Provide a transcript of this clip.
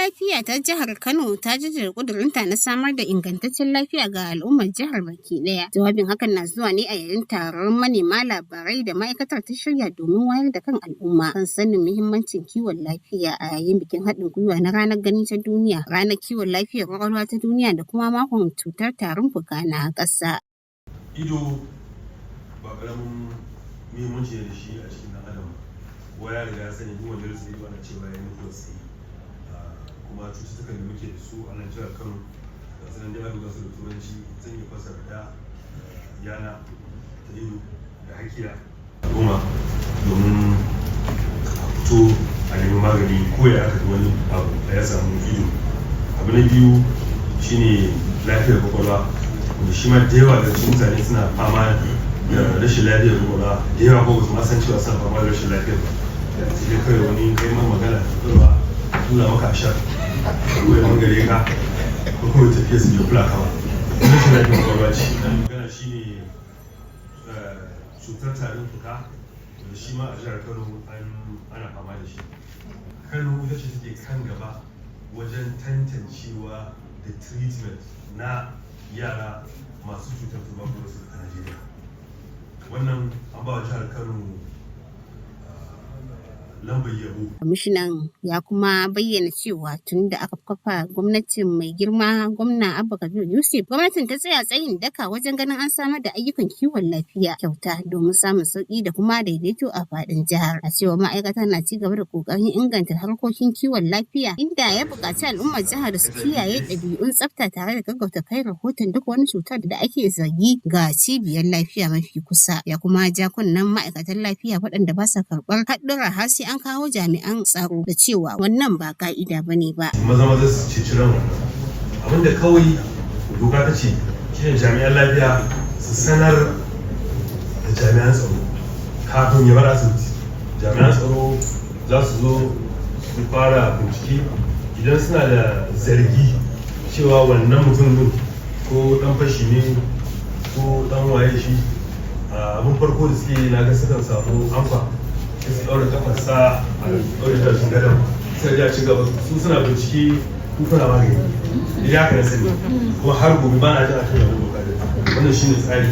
Lafiya ta Jihar Kano ta jaddada ƙudurinta na samar da ingantaccen lafiya ga al'ummar jihar baki ɗaya. Jawabin hakan na zuwa ne a yayin taron manema labarai da ma'aikatar ta shirya domin wayar da kan al'umma kan sanin muhimmancin kiwon lafiya a yayin bikin haɗin gwiwa na ranar gani ta duniya, ranar kiwon lafiyar kwakwalwa ta duniya da kuma makon cutar tarin fuka na ƙasa. Ido ba ƙaramin muhimmanci ne da shi a cikin ɗan adam. Kowa ya riga ya sani, duk wanda ya rasa ido ana cewa ya mutuwar tsaye. Kuma cututtukan da muke da su a nan jihar Kano ga su nan dai, an su da Turanci, zan iya fassara da yana ta ido da hakiya al'umma domin a fito a nemi magani ko ya aka wani abu ya samu ido. Abu na biyu shine lafiyar kwakwalwa, wanda shi ma da yawa daga cikin mutane suna fama da rashin lafiyar kwakwalwa da yawa, ko ba su ma san cewa suna fama da rashin lafiyar ba, sai dai kawai wani kai ma magana kwakwalwa tura maka ashar ko ya mangare ka ko kawai tafiya su bai kula ka ba. Rashin lafiyar kwakwalwa ce. Magana shine cutar tarin fuka, wanda shi ma a jihar Kano ana fama da shi. Kano ita ce take kan gaba wajen tantancewa da treatment na yara masu cutar tuberculosis a Najeriya. Wannan an ba wa jihar Kano lambar yabo. Kwamishinan ya kuma bayyana cewa tun da aka kafa gwamnatin mai girma gwamna Abba Kabir Yusuf, gwamnatin ta tsaya tsayin daka wajen ganin an samar da ayyukan kiwon lafiya kyauta domin samun sauki da kuma daidaito a faɗin jihar. A cewa ma'aikata na ci gaba da kokarin inganta harkokin kiwon lafiya, inda ya buƙaci al'ummar jihar da su kiyaye ɗabi'un tsafta tare da gaggauta kai rahoton duk wani cutar da ake zargi ga cibiyar lafiya mafi kusa. Ya kuma ja kunnen ma'aikatan lafiya waɗanda ba sa karɓar haɗɗura har sai an kawo jami'an tsaro da cewa wannan ba ka'ida ba ne ba. Maza maza su ceci ran wannan. Abinda kawai doka ta ce shine jami'an lafiya su sanar da jami'an tsaro kafin ya bar asibiti. Jami'an tsaro za su zo su fara bincike. Idan suna da zargi cewa wannan mutum din ko dan fashi ne ko dan waye shi, abin farko da suke na ga sukan samu amfa, sai su ɗaure kafarsa a ɗaure tashin gadon, sai ya ci gaba. Su suna bincike, ku kuna magani. Idan haka na sani, kuma har gobe ba na jin a kan yabo doka. Wannan shine tsari.